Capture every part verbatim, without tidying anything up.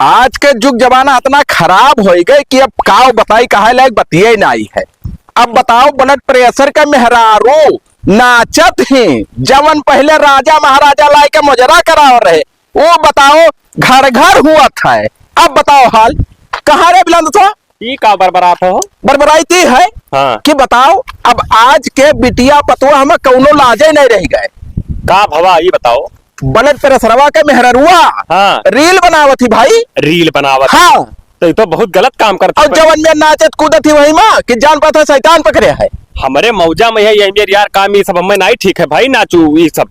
आज के जुग जमाना इतना खराब होइ गए कि अब काव बताई, कहे लायक बतिये नाई है। अब बताओ, blood pressure का मेहरारू नाचत ही, जवन पहिले राजा महाराजा लाए के मुजरा कराव रहे, वो बताओ, घर घर हुआ था। अब बताओ हाल, कहाँ रे बिलंद था? ई का बरबरात हो? बरबराई ती है हाँ। कि बताओ, अब आज के बिटिया पतुआ हम कौनो लाजे नहीं रह गए। का भवा, ई बताओ। Blood pressureवा के मेहररुआ हाँ। Reel बनावत ही भाई। Reel बनावत ही। हाँ। तो ई तो बहुत गलत काम करत और है। जवन में नाचत कूदत ही वही माँ कि जान पाता शैतान पकड़े है। हमरे मौजा में है ये मेर यार, काम ई सब हमें नहीं ठीक है भाई, नाचू ई सब।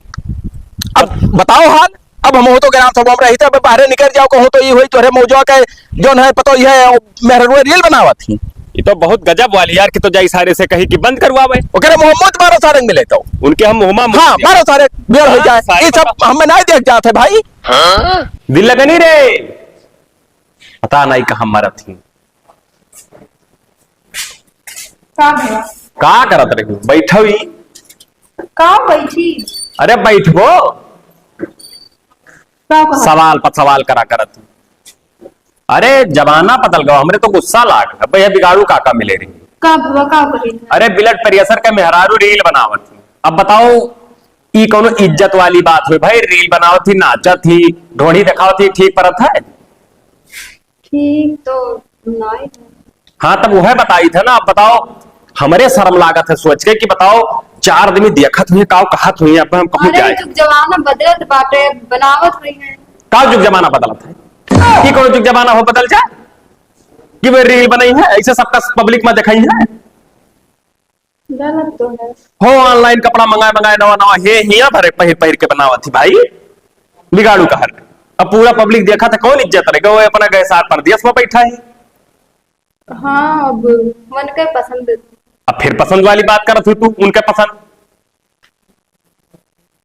अब बताओ हाल, अब हम हो तो ग्राम सभा में रही थे, अब बाहरे निकल जाओ, कहो तो ई होई तोहरे मौजवा के जौन है पतो ई है, मेहररुआ Reel बनावत ही। ई तो बहुत गजब वाली यार, कि तो जाई सारे से कही कि बंद करवावे। ओकरे मुँह मत मारो सारे मिले तो। उनके हम मुँहमा मुँह हाँ, दिया। मारो सारे, बेर हो हाँ, जाए। सारे ई सब पता। हमें नहीं देख जात है भाई। हाँ? दिल लगनी रे। पता नहीं कहाँ मरत ही। का भवा? का करत रही? बैठो ही। का बैठी? अरे बैठबो। का कहा? सवाल पर सवाल करा करत। अरे जमाना बदल गवा, हमरे तो गुस्सा लाग। अब यह बिगाड़ू काका मिले रही। का भवा, का कहे थे? अरे blood pressure के मेहरारू Reel बनावत ही। अब बताओ, ई कौनो इज्जत वाली बात हुई भाई? Reel बनावत ही, नाचत ही, ढोढ़ी देखावत ही, ठीक परत है? ठीक तो नाई है। हाँ, तब वह बताई था ना। अब बताओ, हमरे शर्म लागत है सोच के कि बताओ, चार आदमी देखत हुए, काव कहत हुए, अब हम कहूँ अरे, जाए। जुग जमाना बदलत बाटे, बनावत हुई है। का जुग जमाना बदलत है? कि कौन जुग जमाना हो बदल जा? कि वे Reel बनाई है, ऐसे सबका public में दिखाई है? गलत तो है। हो, online कपड़ा मंगाए, मंगाए, नवा, नवा, हे, हिया भरे, पहिर, पहिर के बनावत ही भाई। बिगाड़ू कहर। अब पूरा public देखा था, कौन इज्जत रहेगा? वो अपना गए सार परदेस में बैठा है। हाँ, अब मन के पसंद। अब फिर पसंद वाली बात करत हुई तू, उनके पसंद।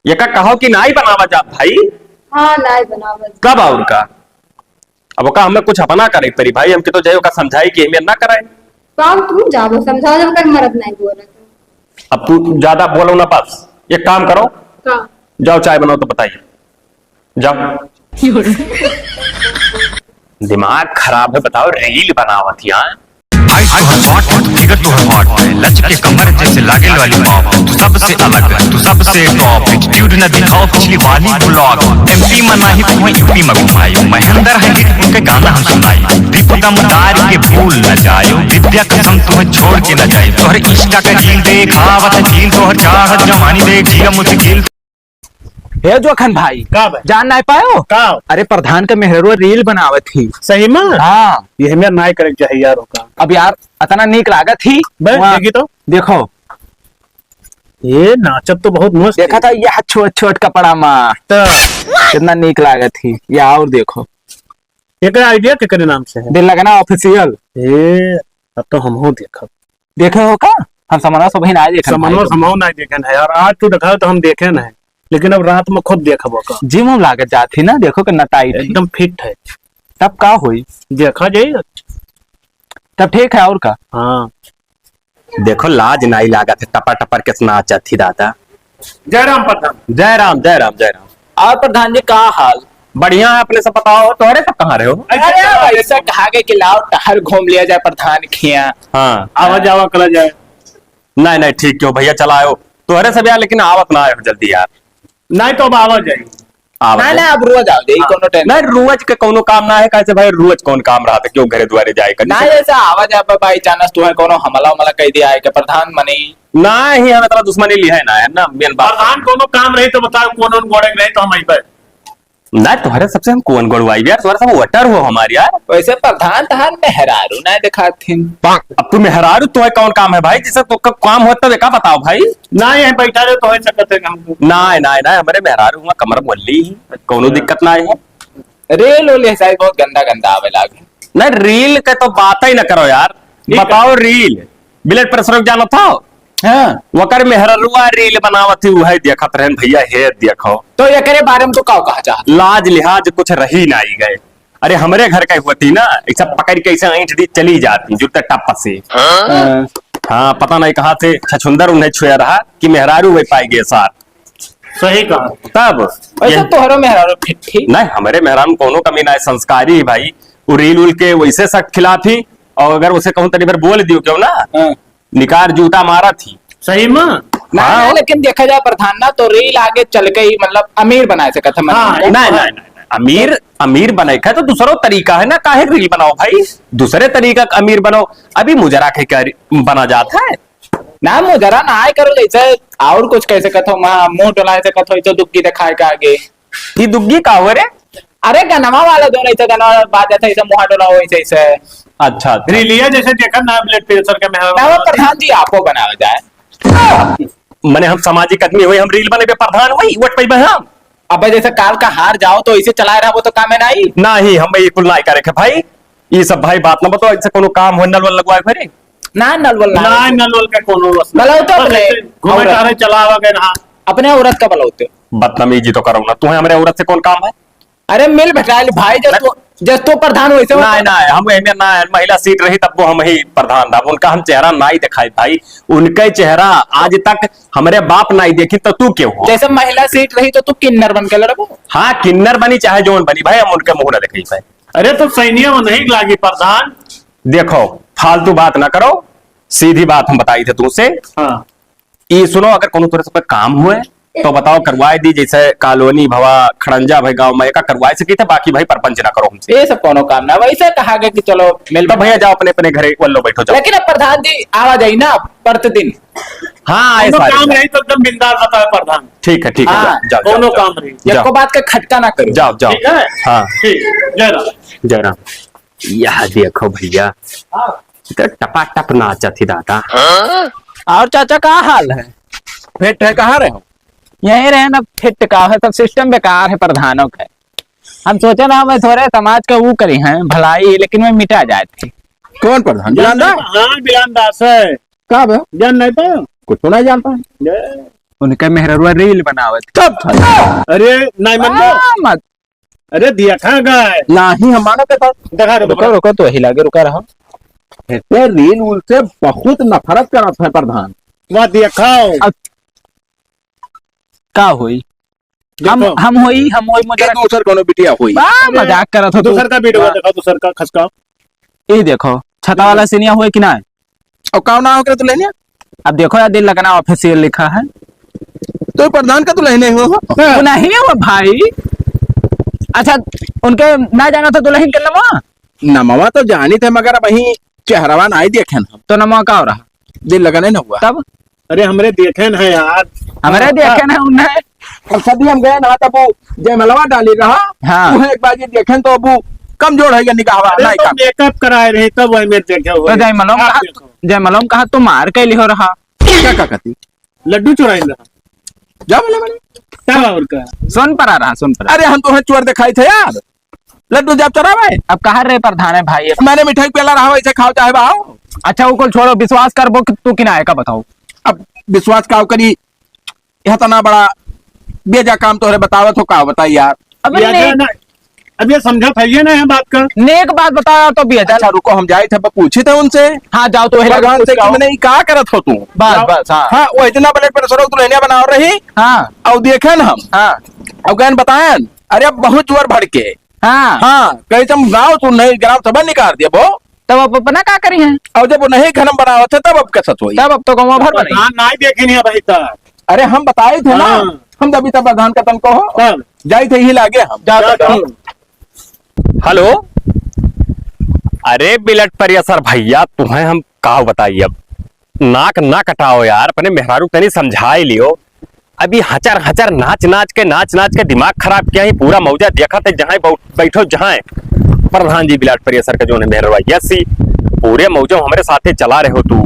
ये का कहो कि नाई बनावा जात भाई? हाँ, नाई बनावा जात। कब और का? अब ओका हमें कुछ अपना करे परी भाई, हमके तो जाए ओका समझाई कि एमे ना कराए। तो अब तू जाबो समझाओ, जब तक मरद नहीं बोला तो। अब तू ज्यादा बोलो ना बस। एक काम करो। का? जाओ चाय बनाओ तो बताइए। जाओ। दिमाग खराब है, बताओ, reel बनावत यहाँ। हाइट तोहर short, फिगर तोहर hot, लचके कमर जैसे लागे lollipop। तू सबसे अलग, तू सबसे top, attitude न दिखाओ पिछली वाली vlog। एमपी में नाही तुम्हें यूपी में घुमाई, महेंद्र है hit उनके गाना हम सुनाई। दीपू दमदार के भूल न जायो, विद्या कसम तुम्हें छोड़ के न जाए। तोहरे Insta का reel देखावत झील, तोहर चाहत जवानी देख जिया मुश्किल। हे जोखन भाई, का बा? जान नाय पायो? का? अरे प्रधान के मेहररुआ reel बनावत ही। सही में? हाँ। ये हमें नाय करे के चाही यार ओका। अब यार अतना नीक लागत ही। बे, वहाँ देखी तो। देखो। ये नाचत तो बहुत मस्त देखा है। था यह छोट छोट कपड़ा मा। तो। कितना नीक लागत ही। या और देखो। एकर idea केकरे नाम से है? दिल लगना official। ए, अब तो हमहू देखब। देखे हो का? हम समनवा सब ही ना देखे समनवा भाई। समनवा ना देखे है यार, आज तू देखा तो हम देखे ना है, लेकिन अब रात में खुद देखब ओका। Gym उम लागत जात ही ना, देखो कितना tight है। एकदम fit है। तब का होई? देखा जाई। तब ठीक है, और का? हाँ। देखो, लाज नाई लागत है, टपर टपर के नाचत ही दादा। जय राम प्रधान। जय राम, जय राम, जय राम। और प्रधान जी, का हाल? बढ़िया है, अपने सब बताओ, तोहरे सब कहाँ रहे हो? अरे, ऐसा कहा गए कि लाओ, टहर घूम लिया जाए प्रधान खिया। हाँ। आवा जावा करा जाए। नहीं, नहीं, ठीक क्यों भैया, चला आयो। तोहरे सब यार, लेकिन आवत ना आयो जल्दी यार। नहीं तो अब आवा जाए। आवत ना, है। ना, अब रोज आओ जाई, हाँ। कोनो tension नहीं, रोज के कोनो काम ना है, कैसे भाई, रोज कौन काम रहा था, क्यों घरे दुआरे जाए कर? ना, जैसे आवा जाए, by chance तुम्हें कोनो हमला उमला कह दिया है कि प्रधान मनी? ना ही, हम इतना दुश्मनी लिया है ना, है ना, main बात। प्रधान कोनो काम रही तो बताओ, कौन उन गोड़े रहे तो हम आई पे। ना, तुम्हारे सबसे हम कौन गोड़वाई यार, तुम्हारे सब वोटर हो हमारे यार। वैसे प्रधान तहार मेहरारू ना दिखात हिन। अब तू मेहरारू, तुम्हें कौन काम है भाई, जिसे तो क-, काम हो तब का बताओ भाई। ना, यहीं बैठा रहे तो हो सकते हैं हमको। ना, ना, ना, हमारे मेहरारू हुआ कमर बोली ही, कोनो दिक्कत ना है। Reel उल ये सारी बहुत गंदा गंदा आवे लागे। ना, reel के तो बात ही ना करो यार। ठीक है। बताओ reel, blood pressure जानो था? हाँ। वकर मेहररुआ reel बनावत ही, उहे देखत रहन भैया, हे देखो। तो एकरे बारे में तो का कहा चाहत? लाज लिहाज कुछ रही नाई गए। अरे हमरे घर का होती ना, ऐसा पकड़ के ऐसे ऐंठ दी चली जाती, जूते टप से। हाँ। हाँ, पता नहीं कहाँ से छछुंदर उन्हें छुआ रहा कि मेहरारू वही पाई गए साथ। सही कहा। तब वैसे ये तोहरो मेहरारू ठीक थी। नहीं, हमरे मेहरारू में कौनो कमी ना है, संस्कारी है भाई। वो रील उल के वैसे सख्त खिलाफ ही, और अगर उसे कहूँ तनी भर बोल दियो क्यों ना, हाँ। निकार जूता मारा थी। सही में? नहीं, हाँ। नहीं, लेकिन देखा जाए प्रधान ना, तो रील आगे चल के ही मतलब अमीर बनाए सकत है, हाँ, मतलब। नहीं, नहीं, नहीं, नहीं। अमीर, अमीर बने का तो दूसरो तरीका है ना, काहे रील बनाओ भाई, दूसरे तरीका का अमीर बनाओ। अभी मुजरा के क्या री-, बना जाता है? ना, मुजरा ना आए करो, जैसे और कुछ कह सकत हो, वहाँ मुंह डोला सकत हो, तो दुग्गी दिखाए के आगे। ई दुग्गी का हो रे? अरे गनवा वाला जो नहीं था, गनवा वाला बात जाता है, ऐसे मुंह डोला हो, ऐसे, ऐसे। अच्छा, अच्छा। रीलिया जैसे देखा ना, ब्लड प्रेशर के में ना, वो प्रधान जी आपको बनावे जाए। मने हम सामाजिक आदमी हुई, हम रील बने पे प्रधान हुई, वोट पे हम। अबे जैसे काल का हार जाओ तो इसे चलाए रहा, वो तो काम है नहीं। नहीं, हम ये कुल नहीं करे के भाई। ये सब भाई बात ना बताओ, इसे कोनो काम हो, नल वल लगवाए घरे? ना, नल वल ना। ना, नल वल के कोनो बस ना। बलाओ तो बस अपने ऐसे घूमे औरत। टहरे चला आवा गए ना। अपने औरत का बलाओ तो। बदतमीजी तो करो ना, तुम्हें हमारे औरत से कौन काम है? अरे मिल भेटाइल भाई, जब ना। तू, जब तू प्रधान वैसे ना, मत ना, हम एमे ना, महिला सीट रही तब वो हम ही प्रधान रहा, उनका हम चेहरा ना ही दिखाई भाई, उनका चेहरा आज तक हमरे बाप ना ही देखी, तो तू क्यों हो? जैसे महिला सीट रही तो तू किन्नर बन के लड़बो? हाँ, किन्नर बनी चाहे जौन बनी भाई, हम उनके मुंह ना दिखाई भाई। अरे तो सैनिया में नहीं लागी प्रधान। देखो, फालतू बात ना करो, सीधी बात हम बताई थे तुमसे। हाँ। ई सुनो, अगर कोनो तरह से कोई काम हुए तो बताओ, करवाए दी, जैसे कॉलोनी भवा, खड़ंजा भाई गांव में एका करवाए सकी थे, बाकी भाई परपंच ना करो हमसे। ये सब कोनो काम ना, वैसे कहा गया कि चलो मिल तो भैया जाओ अपने अपने घरे, वल्लो बैठो जाओ। लेकिन अब प्रधान जी आवा जाई ना प्रतिदिन। हाँ, आए कोनो सारे काम जाओ। रही तो एकदम बिंदास बताए प्रधान। ठीक है, ठीक है, हाँ, जाओ, जाओ, कोनो जाओ, काम रही। जाओ। एको बात का खटका ना करो। जाओ, जाओ। ठीक है? हाँ। ठीक, जय राम। जय राम। यह देखो भैया, हाँ। तो टपाटप नाचत ही दादा। और चाचा का हाल है? फिट है, कहाँ रहे हो? यहीं रहे ना, फिट का है, सब सिस्टम बेकार है प्रधानों का। हम सोचे ना, मैं थोड़े समाज का वो करी हैं भलाई, लेकिन मैं मिटा जाए थे। कौन प्रधान? बिलान दास? हाँ, बिलान दास है। का बे? जान नहीं पायो? कुछ नहीं जानता है। उनके मेहररुआ रील बनावत। चुप साले। अरे, नहीं मन लो। हाँ, मत। अरे, दिया था गाय। नाही, हम मानो के तो। देखा, रुको, रुको। रुको, तो वही लागे, रुका रहा। ऐसे रील उल से बहुत नफरत करत है प्रधान। वह दिया खाओ। अब का होई? हम, देखो। हम होई, हम होई, मुझे ये दूसर कोनो बिटिया होई। बा, अरे, मजाक करत हो तू। दूसर का वीडियो बा। देखो, दूसर का खसका। ई देखो, छता वाला सीनिया होई कि ना? और का नाम ओकरे दुल्हनिया? अब देखो यार, दिल लगना ऑफिशियल लिखा है। तो प्रधान का दुल्हन नहीं हो? वो नहीं हो भाई। अच्छा, उनके ना जाना था दुल्हन के नमवा? नमवा तो जानी थे, मगर अब वही चेहरवा ना आई देखे हम। तो नमवा का हो रहा? दिल लगना ना हुआ। तब? अरे, हमरे देखे न है यार। हमरे हाँ, देखे हाँ। न है उन्हें। अब सदी हम गए ना, तब वो जयमलवा डाली रहा। हाँ। उहे एक बार ये देखे तो अब वो कमजोर है, ये निगाहवा अरे, नहीं तो काम। मेकअप कराए रहे, तब वही में देखे हुए। तो जयमलवा आप कहा, देखो। जयमलवा कहा तो मार के लिहो रहा। क्या, क्या कहती? लड्डू चुराइन रहा। जा बोले, बोले। क्या और का? सुन पड़ा रहा, सुन पड़ा। अरे, हम तो हैं चोर दिखाई थे यार। लड्डू जाब चोरावे। अब कहाँ रे प्रधान है भाई? मैंने मिठाई पेला रहा, वैसे खाओ चाहे बहाओ। अच्छा, वो कुल छोड़ो, विश्वास करबो कि तू कि ना है, का बताओ? अब विश्वास का करी, यह तो ना बड़ा बेजा काम तोहरे बतावत हो, का बताई यार? अब ये नेक ना, अब ये समझा था, ये ना है बात का। नेक बात बताओ तो भी है। अच्छा, रुको, हम जाए थे, अब पूछे थे उनसे। हाँ, जाओ तो वही प्रधान से कि आओ। मैंने ये का करत हो तू? बस, जाओ। बस, हाँ। हाँ, वो इतना ब्लड प्रेशर हो, दुल्हनिया बनाओ रही। हाँ। और देखे न हम। हाँ। और गए न बताएन, अरे, अब बहुत जोर भड़के। हाँ। हाँ, कहीं तुम गाँव सुन नहीं, ग्राम सभा निकाल दिया वो। तब अब अपना का करी हैं? और जब वो नहीं घर में बनावत है, तब अब कैसा सोई? तब अब तो गाँव भर बनी। ना, ना ही देखे नहीं भाई साहब। अरे, हम बताए थे ना, हाँ। हम जब इतना प्रधान का तनको हो, तब। जाई थे ही लागे हम। जा, जा, जा। जा। हेलो, अरे बिलट प्रेशर भैया, तुम्हें हम का बताई अब, नाक ना कटाओ यार, अपने मेहरारू तनी समझाई लियो। अभी हचर हचर नाच नाच के, नाच नाच के दिमाग खराब किया ही। पूरा मौजा देखा थे, जहाँ बै-, बैठो जहाँ प्रधान जी बिलट प्रेशर के जो है मेहरवा यसी, पूरे मौजा हमरे साथे चला रहे हो तू।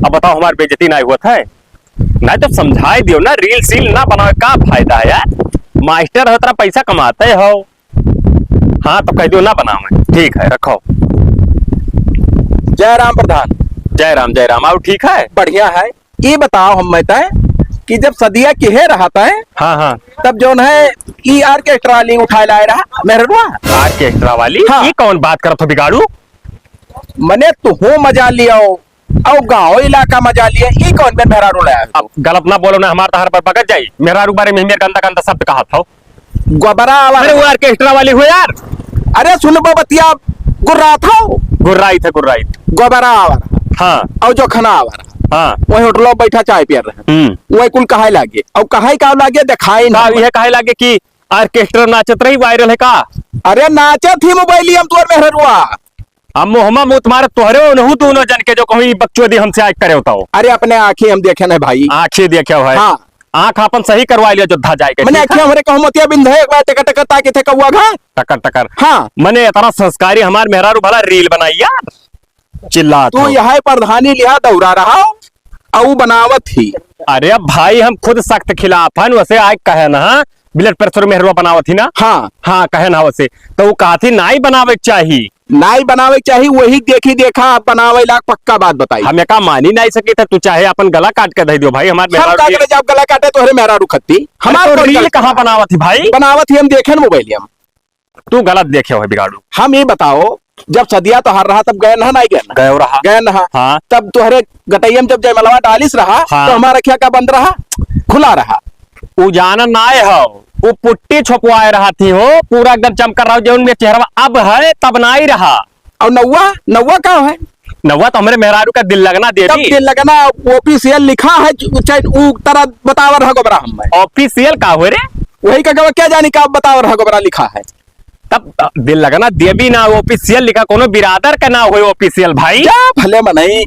अब बताओ, हमार बेइज्जती ना हुआ था? ना तो समझाई दियो ना, रील सील ना बनावे, का फायदा है यार? मास्टर हो, तेरा पैसा कमाते हो। हाँ, तो कह दियो ना बनावे। ठीक है, रखो। जय राम प्रधान। जय राम, जय राम। और ठीक है? बढ़िया है। ये बताओ हम मैं तय कि जब सदिया किहे रहा तय, हाँ, हाँ। तब जौन है ई ऑर्केस्ट्रा वाली उठाए लाए रहा मेहरवा। ऑर्केस्ट्रा वाली? हाँ। ये कौन बात करत हो बिगाड़ू? मने तू हो मजा लियो, अउ गाँव इलाका मा जा लिए, ई कौन बेर मेहरारू ले आए? अब गलत ना बोलो ना, हमार तहार पर बगत जाई। मेहरारू बारे में मेर गंदा गंदा शब्द कहा था। गोबरा वाला। अरे वो orchestra वाली हो यार। अरे सुन बो बतिया, गुर्रात हो। गुर्राइत है, गुर्राइत। गोबरा वाला। हाँ। अउ जो खाना वाला। हाँ। वही होटल बैठा चाय पियर रहे। हम्म। वही कुल कहे लागे। अउ कहे का लागे, देखाई ना। का ये कहे लागे कि orchestra नाचत रही, viral है का? अरे नाचत ही मोबाइलिया मा तोर मेहरुआ। अब मुँह मा मुँह तुम्हारे तोहरे ओनहु दोनों जन के जो कहूँ ई बकचोदी हमसे आज करे होता हो। अरे अपने आँखी हम देखे नहीं भाई। आँखी देखे हो है। हाँ। आँख आपन सही करवा लिया, जोधा जाए के, मने ठीक है? आँखी हमरे कहूँ मतिया बिंद है, एक बार टकर टकर ताकि थे कौआ घा। टकर टकर। हाँ। मने इतना संस्कारी हमार मेहरारू भला reel बनाई यार। चिल्ला तू तो। यह प्रधानी लिहा दौरा रहा, अउ बनावत ही। अरे भाई, हम खुद सख्त खिलाफ हन, वैसे आए कहे ना, blood pressure मेहरुआ बनावत ही ना। हाँ। हाँ, कहे ना वैसे। तो वो कहा थी, नाई बनावे के चाही। नाई बनावे के चाही, वही देखी देखा आप बनावे लाग पक्का बात बताई। हम एका मानी नाई सकी थे, तू चाहे अपन गला काट के दे दियो भाई, हमार हम मेहरारू का के करे जब गला काटे तोहरे मेहरारू खत्ती? अरे हमार तो कौन reel गलती? कहाँ बनावत ही भाई? बनावत ही हम देखे न मोबाइल हम। तू गलत देखे हो बिगाड़ू। हम ई बताओ, जब सदिया तोहार रहा तब गए ना, नाई गए ना? गए रहा। गए ना? हाँ। तब तोहरे गटैया में जब जयमलवा डालिस रहा, हाँ। तो हमार अखिया का बंद रहा? खुला रहा। उ जानन नाय हो, उ पुट्टी छपवाए रहा थी हो, पूरा एकदम चमकर रहा, जौन में चेहरवा अब है तब नाई रहा। अउ नौवा, नौवा का है? नौवा तो हमरे मेहरारू का दिल लगना दे तब दी। दिल लगना official लिखा है, च-, चाहे उ तरह बतावर है गोबरा हम में। Official का हो रे? वही का गवा क्या जानी का बतावर है गोबरा लिखा है। तब, अ, दिल लगना देवी ना official लिखा, कोनो बिरादर का ना होए official भाई। जा भले मनई,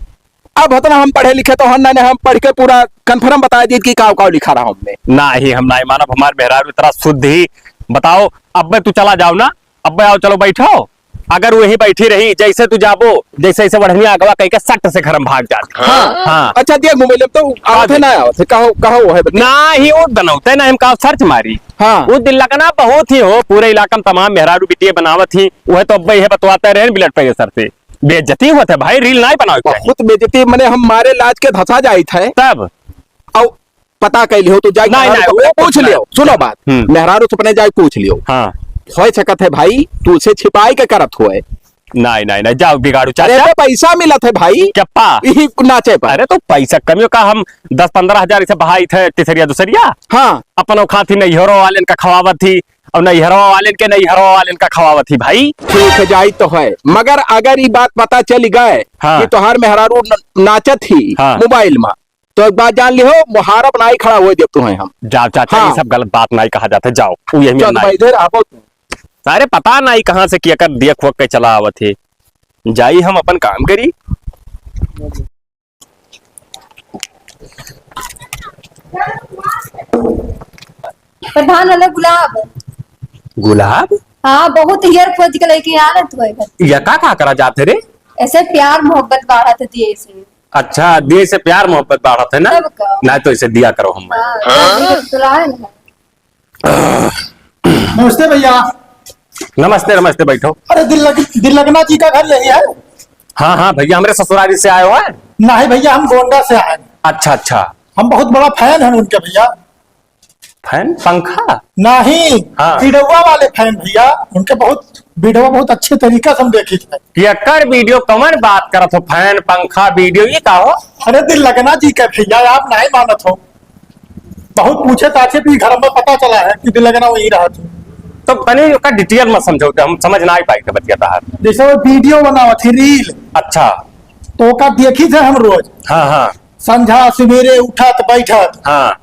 अब हतना हम पढ़े लिखे तो हन ना, हम पढ़ के पूरा confirm बता दी कि काव काव लिखा रहा हमने। नाही, हम नाही मानब, हमार मेहरारू इतना शुद्ध ही। बताओ, अब तू चला जाओ ना, अब आओ, चलो बैठो। अगर वही बैठी रही, जैसे तू जाबो, जैसे ऐसे बढ़निया अगवा कह के सट से घर में भाग जाती। हाँ। हाँ। अच्छा, देख मोबाइल में तो आवत है, ना आवत है, कहो, कहो वो है बता। ना ही वो बनौते ना, हम कहा search मारी। हाँ। वो दिल लगना बहुत ही हो, पूरे इलाका में तमाम मेहरारू बिटिया बनावत ही, वह तो अब यह बतवाते रहे blood pressure से। बेइज्जती होत है भाई, reel नाई बनावे के चाही। बहुत बेइज्जती, मने हम मारे लाज के धसा जाइत है। तब? अउ पता कैली हो तो जाई नहीं, मेहरारू नहीं, से वो पूछ कुछ लियो। नहीं। सुनो बात, हम्म। मेहरारू से अपने जाई पूछ लियो। हाँ। होय सकत है भाई, तू उसे छिपाई के करत होए। नहीं, नहीं, नहीं, जाओ बिगाड़ू अरे चाचा। तो पैसा मिलत है भाई। चप्पा। यही नाचे पर। अरे तो पैसा कमियो का, हम दस पन्द्रह हजार इसे बहाई थे तीसरिया दूसरिया। हाँ। अपन खाती नैहरो वालेन का खवावत थी, और नैहरवा वालेन के नैहरवा वालेन का खवावत ही भाई। ठीक है, जाई तो है, मगर अगर ई बात पता चल गए हाँ। कि तोहार मेहरारू न-, नाचत ही हाँ। मोबाइल में, तो एक बात जान लिहो, मुहारब नाई खड़ा होए देब तुहे हम। जाओ चाचा, हाँ। ये सब गलत बात नाई कहा जाता, जाओ, उ यही में चल नाई। भाई, इधर आबो तू। सारे पता नाई कहाँ से कि एकर देख हो के चला आवत है, जाई हम अपन काम करी। प्रधान वाला गुलाब। गुलाब? हाँ, बहुत हियर खोज के लेके आ रहे थे। या का, का करा जाते रे? ऐसे प्यार मोहब्बत बाढ़त दिए से। अच्छा, दिए से प्यार मोहब्बत बाढ़त है ना? तब का? ना तो इसे दिया करो हम। हाँ, तो दुल्हन है। नमस्ते भैया। नमस्ते, नमस्ते, बैठो। अरे, दिल लग-, दिल लगना जी का घर यही है? हाँ, हाँ भैया, हमरे ससुरारी से आए हो हैं? नहीं भैया, हम गोंडा से आए हैं। अच्छा, अच्छा। हम बहुत बड़ा fan हैं उनके भैया। Fan? पंखा? नहीं, हाँ। बिडौआ वाले fan भैया, उनके बहुत video बहुत अच्छे तरीका से हम देखी थे। एकर video कवन बात करत हो? Fan, पंखा, video, ये का हो? अरे दिल लगना जी के भैया, आप नहीं मानत हो। बहुत पूछे ताछे भी घर में पता चला है कि दिल लगना वही रहा था। तो तनी ओकर detail में समझाओ, हम समझ ना आई पाई के बतिया तहार। जैसे वो video बनावत है, reel। अच्छा। तो ओका देखी थे हम रोज। हाँ, हाँ। संझा, सवेरे उठत, बैठत। हाँ।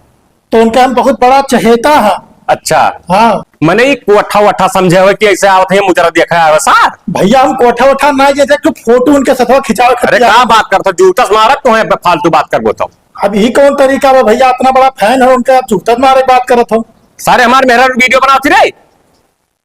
तो उनका हम बहुत बड़ा चहेता है। अच्छा। हाँ। मने ई कोठा वोठा समझे हो कि ऐसे आवत है, मुजरा देखा है सार? भैया, हम कोठा वोठा ना, जैसे एक photo उनके साथ खिंचावे अरे, खतिया। का बात करत हो? जूता से मारत तो है, फालतू बात करबो तो। अब यही कौन तरीका बा भैया, इतना बड़ा fan है उनका, आप जूता से मारे बात करत हो। सारे हमार मेहरा video बनावत रे।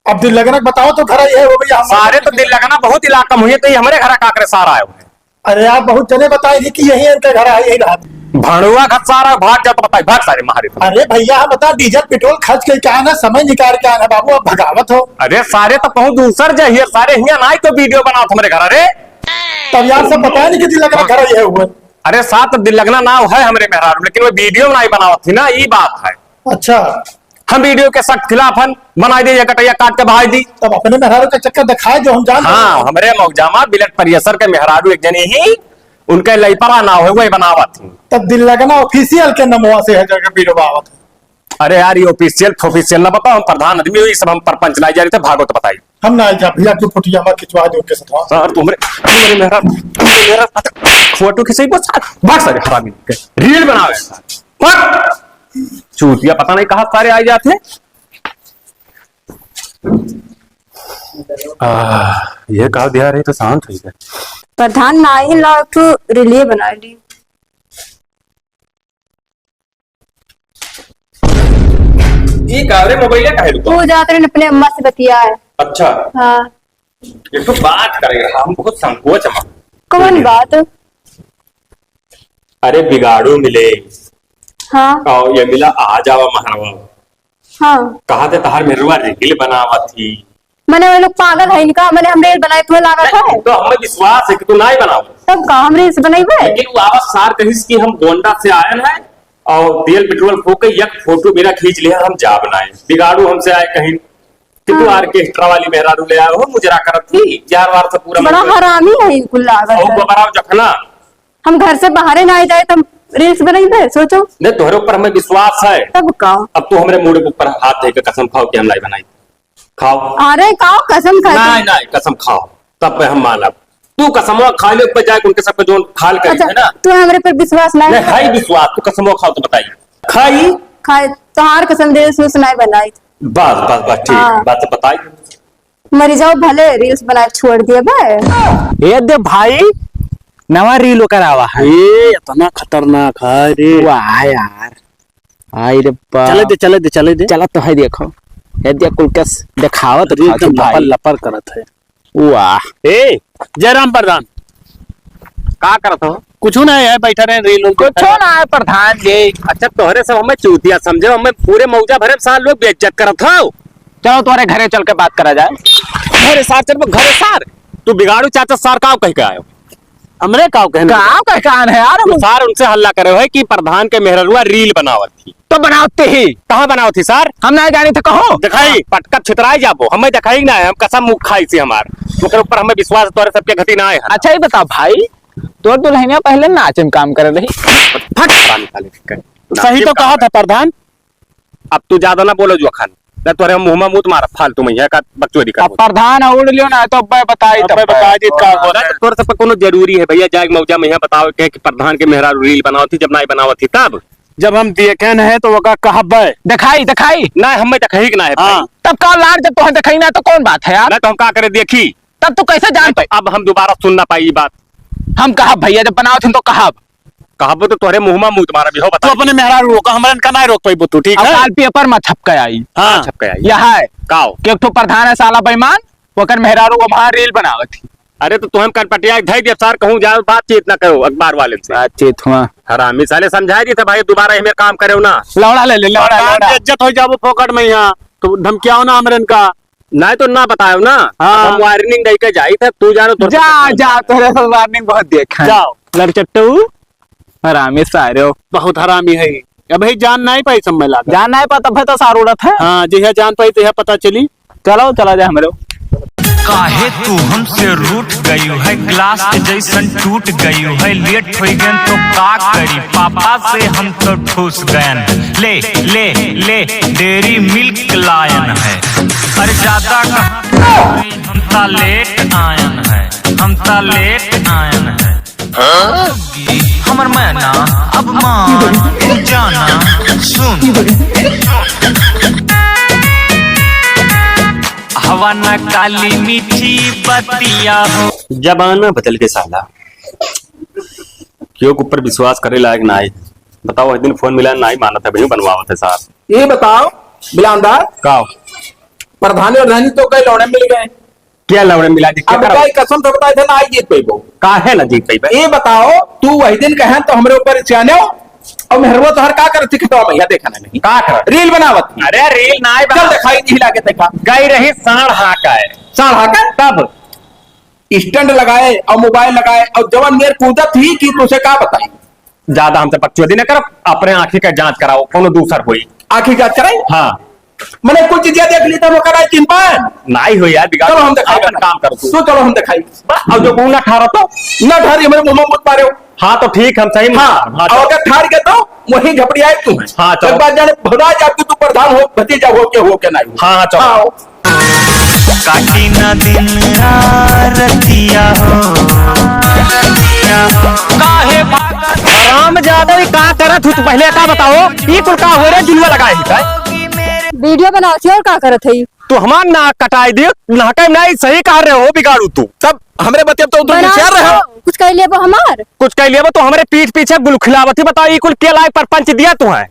अब दिल लगना बताओ तो घर ये हो भैया, हमारे सारे तो दिल लगना बहुत इलाका में हुए, तो ये हमारे घर का करे सारा आए हुए। अरे, आप बहुत जने बताए थे कि यही इनका घर है, यही रहा। भड़ुआ घर सारा भाग जा तो बताई, भाग सारे मारे तो। अरे भैया, हम बता, डीजल पेट्रोल खर्च के क्या है ना, समय निकाल के आना बाबू, अब भगावत हो। अरे सारे तो कहूँ दूसर जाइए, सारे हियाँ ना आई तो video बनाओ हमरे घर। अरे तब यार, सब बताए नहीं कि दिल लगना घर ये हुआ। अरे साथ दिल लगना नाव है हमरे मेहरारू, लेकिन वो video नहीं बनावत थी ना, ये बात है। अच्छा। हम video के सख्त खिलाफ हन, बनाई दे या कटैया काट के बहाई दी। तब अपने मेहरारू के चक्कर दिखाए जो हम जानते हाँ, हैं। हमरे मौजामा बिलट परियसर के मेहरारू एक जनी ही उनके लइपरा नाव है, वही बनावत ही। तब दिल लगना official के नमवा से है जगह बीड़वावत है। अरे यार, ये official फोफिशियल ना बताओ, हम प्रधान आदमी हो, ये सब हम परपंच लाई जा रहे थे, भागो तो बताई। हम ना जा भैया, तू फोटो हमार खिंचवा दे उनके साथ। सर, तुमरे, तुमरे मेरा, तुमरे मेरा फोटो खिंचाई, बस, भाग सारे हरामी के। रील बनावे, भाग। चूतिया पता नहीं कहाँ सारे आ जाते हैं। आ, ये कहा दिया रही तो शांत हुई गए। प्रधान ना ही लाओ, तो रीलिए बना ली। ई का रे, मोबाइल काहे लुका? तू जात रहे अपने अम्मा से बतिया है। अच्छा। हाँ। एक तो बात करेगा, हम बहुत संकोच में। कौन बात? अरे बिगाड़ू मिले। हाँ। और ये मिला, आ जावा महरवा। हाँ। कहा थे तहार मेहरवा रील बनावत थी। मने वो लोग पागल है इनका, मने हम रील बनाए तुम्हें लागत है? तो हमें विश्वास है कि तू नहीं बनावत। तब का हम रील्स बनइबे? लेकिन वो आवाज सार कहिस कि हम गोंडा से आयन है और तेल पेट्रोल फूक के एक फोटो मेरा खींच लिया, हम जा बनाए। बिगाड़ू हमसे आए कहीं कि तू हाँ। ऑर्केस्ट्रा वाली मेहरारू ले आए हो, मुजरा करत थी, जार वार से पूरा बड़ा मुंह हरामी है इनको लागत और है। गोबराव जखना। हम घर से बाहरे ना जाए तो हम रील्स बनइबे, सोचो। नहीं, तोहरे ऊपर हमें विश्वास है। तब का? अब तू हमरे मूड के ऊपर हाथ दे के कसम खाओ कि हम लाई बनाई। खाओ। अरे खाओ, कसम खा। नहीं, नहीं, कसम खाओ, तब पे हम मानब। तू कसमवा खा ले, ऊपर जाए उनके सबके जोन खाल करी अच्छा, है ना। तू हमरे पर विश्वास नहीं नहीं, है। हाई विश्वास, तू कसमवा खाओ तो बताई। खाई? खाए, तोहार कसम दे, उसमें से नहीं बनाई। बस, बस, बस, ठीक है, हाँ। बस बताई। मरी जाओ भले, रील्स बनाए छोड़ दिए बे। ये दे भाई, नवा रील ओकर आवा है। ए, इतना खतरनाक है रे। वाह यार। आई रे बा। चले दे, चले दे, चले दे। चला तो है, देखो। ये देख कुल कस देखावत रील एकदम भाई। लपर लपर करत है। वाह। ए, जयराम प्रधान। का करत हो? कुछ ना है, बैठा रहे रील उल कुछ ना है प्रधान जी। अच्छा, तोहरे सब हमें चूतिया समझे, हमें पूरे मौजा भरे सार लोग बेइज्जत करत हो। चलो, तुम्हारे घरे चल के बात करा जाए। घरे सार चल, घरे सार। तू बिगाड़ू चाचा सार काव कह के आयो? हमरे काव कहने? काव कह के आन है यार? तू सार उनसे हल्ला करे हो कि प्रधान के मेहररुआ रील बनावत थी। तो बनावत ही। कहाँ बनावत थी सार? हम ना जानी थे, कहो। दिखाई, पटका छितराई जाबो। हमें दिखाई ना है, हम कसम मुख खाई से हमार। ओकर ऊपर हमें विश्वास तोरे सबके घटी ना है। अच्छा, ये बता भाई, तोर दुल्हनिया पहले नाचे में काम करे रही। फट, पानी खा ले, कर। सही तो कहा था प्रधान। अब तू ज्यादा ना बोलो जो अखन, ना तोरे मुंह में मूत मारब फालतू में, यहाँ का बकचोदी कर। अब प्रधान उड़ लियो ना, तो अब्बे बताई, अब्बे तब बताई जी का ना, होता है। तो तोरे सब पे कोनो जरूरी है भैया, जाए मौजा में यहाँ बताओ के कि प्रधान के मेहरारू रील बनावत थी, जब नाई बनावत थी तब। जब हम देखे न है तो ओका कहबे। दिखाई, दिखाई। ना, हमें दिखाई के ना है भाई। हाँ। तब का लार जब तोहे दिखाई ना तो कौन बात है यार? ना तो हम का करे देखी? तब तू कैसे जान ना तो पाई? अब हम दोबारा सुन ना पाई ई बात। हम कहब भैया, जब बनावत हन तो कहब। कहबो तो तोहरे मुंह में मूत मारब, इहो बता। तू अपने मेहरारू रोका, हमरन का ना रोक पाइबो तू, ठीक अब है? काल पेपर में छपके आई। हाँ। छपके आई। यह है काओ? कि एक ठो प्रधान है साला बेईमान, ओकर मेहरारू वो वहाँ रील बनावत थी। अरे तो तुम कनपटिया के धई दिया सार, कहूँ जाओ बातचीत ना करो अखबार वाले से। बातचीत हुआ। हरामी साले समझाई दी थे भाई, दोबारा इहमें काम करे ना। लौड़ा ले ले, लौड़ा, प्रधान लौड़ा। के इज्जत हो जाबो फोकट में यहाँ, तो धमकियाओ ना हमरन का। नहीं तो ना बताओ ना। हाँ। हम warning दे के जाई थे, तू जानो तोर जा, जा, तोरे से warning बहुत देखे हैं। जाओ, लड़चट्टू, हरामी सारे हो। बहुत हरामी है। अबही जान नहीं पाई समय लागा। जान नहीं पाता, भाई तो सार उड़त है। हाँ, जहिया जान पाई, तहिया पता चली। चलो, चला जाए हमरे। काहे तू हमसे रूठ गयू है, ग्लास के जैसन टूट गयू है, लेट हो गए तो का करी, पापा से हम तो ठूस गए। ले, ले, ले, डेयरी मिल्क लायन है। अरे ज्यादा कहाँ, हम ता लेट आयन है, हम ता लेट आयन है। हाँ? हमर मैना, अब मान तू जाना, सुन। हवा ना काली मीठी बतिया हो। जमाना बदल के साला। केहू के ऊपर विश्वास करे लायक ना है। बताओ, एक दिन फोन मिला, ना ही मानत है, भैया बनवावत है सार। ये बताओ, बिलांदा। का? प्रधानी और धनी तो कई लौड़े मिल गए। क्या लौड़े मिला दी? क्या अब करो? कई कसम से बताए थे, ना ही जीत पेबो। काहे ना जीत पेबे? ये बताओ, तू वही दिन कहे तो हमरे ऊपर इचाने हो, और मेहरवा तोहर का करत थी खेतवा में, या देखा ना नहीं। का करत? रील बनावत थी। अरे रील ना ही चल बना। दिखाई नहीं लागे देखा। गई रही साढ़ हाँ का है। साढ़ हाँ का? तब? स्टैंड लगाए और मोबाइल लगाए और जवन मेर कूदत ही कि तुझे का बताई। ज्यादा हमसे बकचोदी न करब, अपने आँखी का जाँच कराओ, कोनो दूसर होई। आँखी जाँच कराई? हाँ। मने कुछ चीजें देख ली तो ओकर आई चिन्ह पाए। नाहीं हो यार, बिगाड़ चलो हम दिखाई अपन बना। काम कर तू। तू चलो हम दिखाई। बस, अब जो मुंह ना ठहरा तो। ना ठहरी, मेरे मुंह में मत मारे हो। हाँ, तो ठीक, हम सही में हाँ, हाँ, और चलो। अगर ठहर गए तो वही झपड़ी आए तू है। हाँ, चलो। एक बार जाने भुला जा कि तू प्रधान हो, भतीजा हो के, हो के नाहीं हो। हाँ, हाँ, चलो। हाँ। काटी ना दिन रतिया हो। काहे भागत हराम जादव, ई का करत हू तू? पहिले का बताओ, ई कुल का हो रे, जुलवा लगाए ही का? वीडियो बनावत ही और का करत है? तू हमार नाक कटाई दियो, नाक में नाहीं, सही कह रहे हो, बिगाड़ू तू। तब हमरे बतिया तो तू बना होशियार रहे हो। दो, कुछ कह लेबो हमार। कुछ कह लेबो तो हमरे पीठ पीछे गुलखिलावत ही, बताओ, ई कुल के लायक परपंच दिया तू है?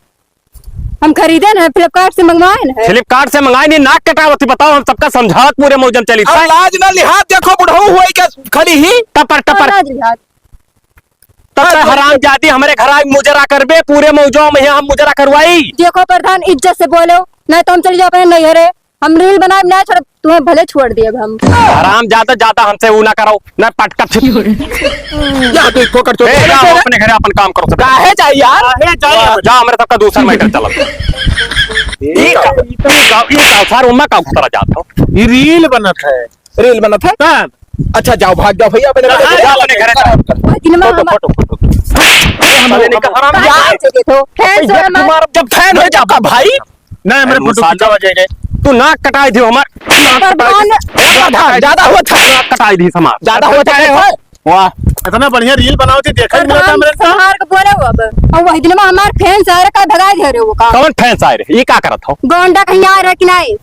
हम खरीदे न है, Flipkart से मंगवाए न है। Flipkart से मंगाए नहीं, नाक कटावत ही, बताओ, हम सबका समझावत पूरे मौजम चली अब था। लाज ना लिहाज देखो, बुढ़ऊ हुई के खड़ी ही। टपर, टपर। लाज लिहाज। तब तक हरामजादी हमरे घर आके मुजरा करबे, पूरे मौजो में हम मुजरा करवाई। देखो प्रधान, इज्जत से बोलो, नहीं तो हम चली जाओ अपने नैहरे। हम reel बनाए ना छोड़, तुम्हें भले छोड़ दिए अब हम। हरामजादा, ज्यादा हमसे वो ना करो, ना पटका छिप। या तो इसको कर चो। ए, जाओ अपने घरे अपन काम करो सब। काहे जाई यार? काहे जाई? जाओ, हमरे सबका दूसर matter चलत। ई का, ई का, ई का, सार उम्मा का उतरा जात हो। ई reel बनत है। Reel बनत है? हाँ। अच्छा, जाओ, भाग जाओ भैया, अपने हाँ, घरे। जाओ, अपने घरे जाओ। वो दिन में फोटो, हम फोटो, फोटो। ए, हम लोग का हराम कहाँ जाए। से देखो? Fan से ये हमारे तुम्हारा जब fan हो जाओ का भाई? नहीं, हमरे अरे फोटो मसाला। खींचावा जाएगा। तू नाक कटाई दियो हमार। नाक कटाई प्रधान। दियो। ए, प्रधान, ज्यादा होत है। नाक कटाई दी हमार। ज्यादा होत है। वाह। इतना बढ़िया reel बनाओ थी, देखा ही मिला था प्रधान, हमरे साथ। संभाल के बोले हो अब। और वही दिन में हमार fan सारे का भगा दे रहे हो का? कौन fan सारे? ये का करत हो? गोंडा कहीं आ रहा कि नहीं?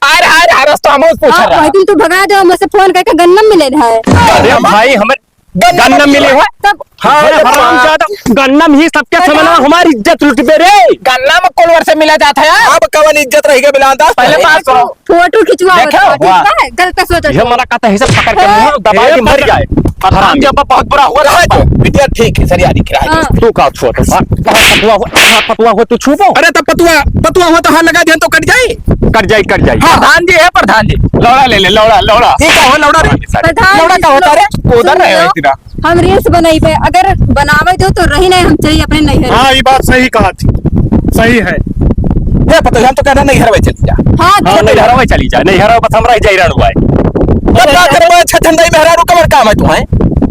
अरे, अरे, अरे, तो हम पूछ हाँ, रहा। वही दिन तू भगा दे, हमसे phone करके गन्ना मिले रहा है। अरे भाई, हमें गन्ना गन्ना मिले है? तब हाँ, अरे हाँ। हरामजादा, गन्ना में ही सबके गन्ना। सामने हमारी इज्जत लुटबे रे। गन्ना में कोलवर से मिला जाता है यार। अब कवन इज्जत रह गया बिलान दास? पहले बात सुनो। फोटो खिंचवा देखो, होता, वाह। ठीक है? गलत सोच ये रहे हो। मना कहता है, सब पकड़ के ए, मुंह दबा ए, के मर पकड़। जाए। अब हम हरामी। जब बहुत बुरा हुआ हाँ, था। तो बिटिया ठीक है, सरिया दिख रहा है। हाँ। तू का छुआ तो? हाँ, पतुआ हो, हाँ, पतुआ हो, तू छुबो? अरे, तो पतुआ, पतुआ हो तो हाथ लगा दे तो कट जाए। कट जाए, कट जाए। हाँ। प्रधान जी है, प्रधान जी। लौड़ा ले ले, लौड़ा, लौड़ा। ये का हो, लौड़ा रे? प्रधान लौड़ा जी, का होता रे? सुनो, उधर सुन रहे हो लो। इतना। हम reels बनइबे, अगर बनावे दो तो रही नहीं, हम चली अपने नैहर। हाँ, ये बात सही कहा थी, सही है। ये पता, हम तो कहना नैहर में चली जा। हाँ, हाँ, चलो। नैहर में चली जा, नैहर में बस हमरा ही जाई रहनु है। तब का करबो, छछंदई मेहरारू कमर काम है तुम्हें?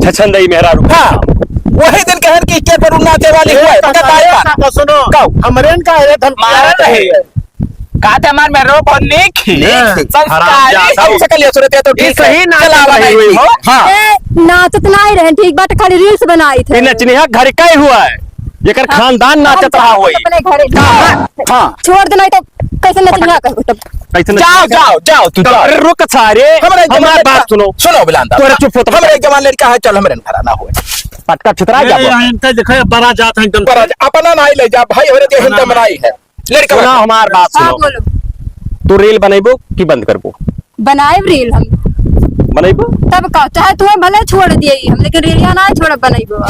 छछंदई मेहरारू। हाँ, वही दिन कहन कि के पर नाचे वाली ए, हुआ है, तो मगर ताई का। तो सुनो, कहो। हमरे न का है, धमकी मारत रहे। का ते हमार मेहरो बहुत नीक ही। नीक ही। संस्कारी। हरामजादा। सबसे कलिया सुरतिया तो ये ठीक है। सही नाच चलावा रही नहीं हुई ठीक हो। है। हाँ। ए, नाचत नहीं रहे, ठीक बात, खाली reels बनाई थे। ये नचनिया घर का ही हुआ है, जेकर हाँ। खानदान हम नाचत रहा चलत होई। अपने घरे। हाँ। हाँ। छोड़ दे, नहीं तो कैसे नचनिया कहो तब। कैसे जाओ, नचनिया? जाओ, जाओ, तू तो जाओ। अरे रुक सारे, हमरे एक हमार जमाने बात का सुनो। सुनो बिलान दा। तोरे चुप हो तो हमरे एक जमाने लड़का है, चल हमरे घर ना हो। पटका छितरा ए, जा। यहाँ इनका देखा, बड़ा जात है एकदम। बड़ा जा-, अपना नहीं ले जा भाई, हमरे जे हिंद बनाई है। लड़का सुनो, बता। हमार बात हाँ, सुनो। बोलो। तू reel बनइबो कि बंद करबो? बनाएब reel हम। बनइबो? तब का, चाहे तुम्हें भले छोड़ दिए हम, लेकिन reel ना छोड़, बनइबो।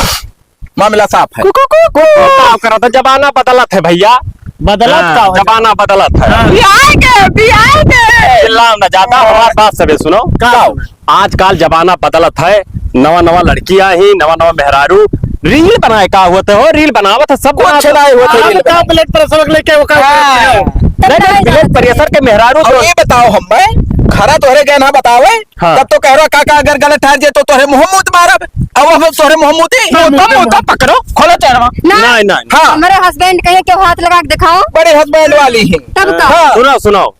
मामला साफ है। कु, कु, कु, कु। का करत है? जमाना बदलत है भैया। बदलत हाँ, का हो? जमाना बदलत है। हाँ। बियाह के, बियाह के। चिल्लाओ ना ज्यादा, हमार बात सबे सुनो। का? आजकल जमाना बदलत है, नवा नवा लड़कियां ही, नवा नवा मेहरारू। Reel बनाए का होत हो, reel बनावत है, सब कुछ बनावत है। नहीं होत है हाँ, reel बताओ, बना। Blood pressure के लेके वो का हाँ। करते हैं? नहीं, नहीं, blood pressure के मेहरारू और तो ये बताओ हमें, खरा तोहरे गए ना बतावे, हाँ। तब तो कह रहा काका अगर गलत ठहर जाए तो तोहरे मुंह मुंह मारब, अब हम तोहरे मुंह मुंह दे। मुंह तो, मुंह तो पकड़ो, खोलो चेहरा। ना। नहीं, नहीं। हाँ। हमारे husband कहे कि हाथ लगा के दिखाओ। बड़े husband वाली है। तब का? हाँ। सुनो, सुनो।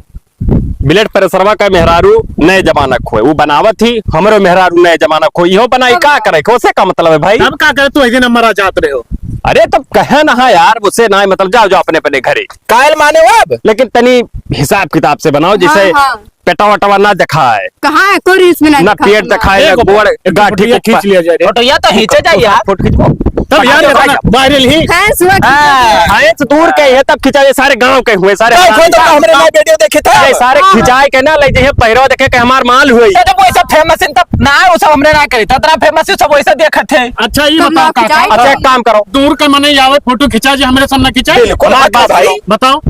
Blood pressureवा का मेहरारू नए जमाना खोए, वो बनावत ही, हमरो मेहरारू नए जमाना खोए, इहो बनाई तब का का? करे, खोसे का मतलब है भाई? तब का करे, तू ऐसे नंबर आ जात रहे हो। अरे तब कहे ना है यार, उसे ना मतलब, जाओ, जाओ अपने, अपने घरे। कायल माने हो अब? लेकिन तनी हिसाब किताब से बनाओ, जैसे हाँ, हाँ। पेटवा वटवा ना दिखाए। कहाँ है? कोई reels में ना ना दिखा पेट दूंगा। दिखाए, ना एक गोड़, एक गाठी फोटो खींच लिया जाए रे। फोटो या तो खींचे जाए यार। फोटो खींचो। तब यार, अच्छा, इतना भाई। Viral ही। Fans हुआ कि हाँ, fans दूर के है, तब खिंचावे, सारे गांव के हुए, सारे गांव के। तो हमरे ना video देखे थे। ये सारे हाँ। खिंचाए के ना ले जाइए, पहिरवा देखे के हमार माल हुई। तो जब वैसा famous है, तब ना, वो सब हमरे ना करे, तब इतना famous है, सब वैसा देखत है। अच्छा, ये तो बताओ ना काका। खिंचाए अच्छा, के। एक काम करो। दूर के मने आवे, फोटो खिंचा जी, हमरे सामने खिंचा। बिल्कुल, हमार बात भाई। सुनो। बताओ।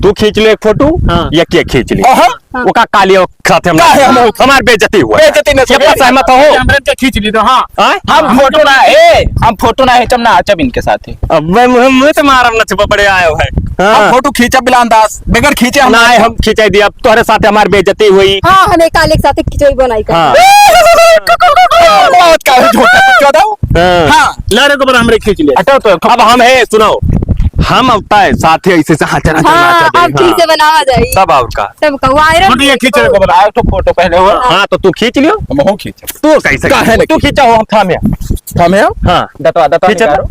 तू खींच ले एक फोटो, हाँ। या के खींच ले। हाँ। ओका कालियो साथे हम काहे हम हमार बेइज्जती हुआ। बेइज्जती न ये सुने। सहमत हो? हमरे के खींच ली तो, हाँ। हाँ? हम हम फोटो ना, ए, हम फोटो ना है, हम ना आचब इनके साथ ही। अब मैं मुंह, मुंह से मारब ना, चुप पड़े आयो है। हाँ। हम फोटो खींचब बिलान दास, बगैर खींचे हम नाहीं, हम खींचाई दिया, अब तोहरे साथे हमार बेइज्जती हुई। हाँ, हम एक आले के साथे खिंचवाई बनाई कर। हाँ। बहुत का झूठा कुछ बताओ। हाँ। हाँ। लड़े को बड़ा हमरे खींच ले। हटो तो, अब हम है, सुनाओ। हम अब तय साथे ऐसे से हाँ, चला, चला, हाँ, चला, अब हाँ। ठीक से बनावा जाई। तब और का? तब का, viral फोटो ये खींच ले को बड़ा। आयो तो फोटो पहले हो। हाँ, तो तू खींच लियो। हम हो खींच। तू कैसे काहे खींच? नहीं? तू खींचा हो, हम थामे। थामे हो? हाँ। दतवा, दतवा खींच ले। निकालो।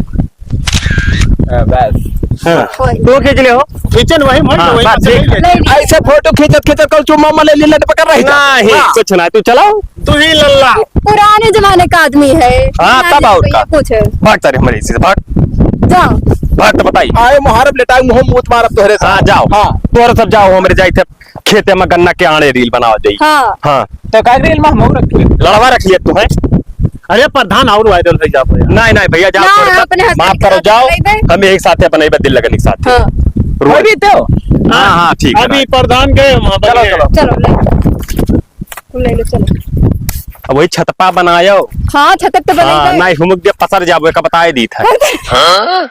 हाँ, बस। हाँ। होय। तू खींच ले हो। खींचन वही मन हाँ, वही बस, पकड़ ठीक। ले। नहीं, नहीं। ऐसे फोटो खींचत, खींचत कल चुम्मा मले लीला पकड़ रही था। नहीं, हाँ। कुछ ना, तू चलाओ। तू ही लल्ला। पुराने जमाने का आदमी है। हाँ, पुराने तब और का? कुछ है। भाग तारे हमारे इसी से, भाग। जाओ। भाग तो बताई। आए मुहारब लेटाए मुँह मूत मारब तोहरे से। हाँ, जाओ। हाँ। तोहरे सब जाओ, हमरे जाई थे खेते में गन्ना के आड़े reel बनावा जाई। हाँ। हाँ। तो का reel में हम रख ले। लड़वा रख लिया तू है। अरे प्रधान और viral हो जाबो यार। नहीं, नहीं भैया, जाओ, ना, थोड़ा सा अपने हंसी माफ करो, के साथ जाओ। बनाइबे। हम एक साथ अपने दिल लगन के साथ। हाँ। रोई। अभी तो? हाँ, हाँ, ठीक है, अभी right। प्रधान गए, हम चलो, बने। चलो। चलो, ले। तुम ले लो, चलो। अब वही छतपा बनायो। हाँ, छतप तो हाँ, बनाइबे। नहीं, हुमुक दे पसर जाबो, एक बताए दी था। हाँ?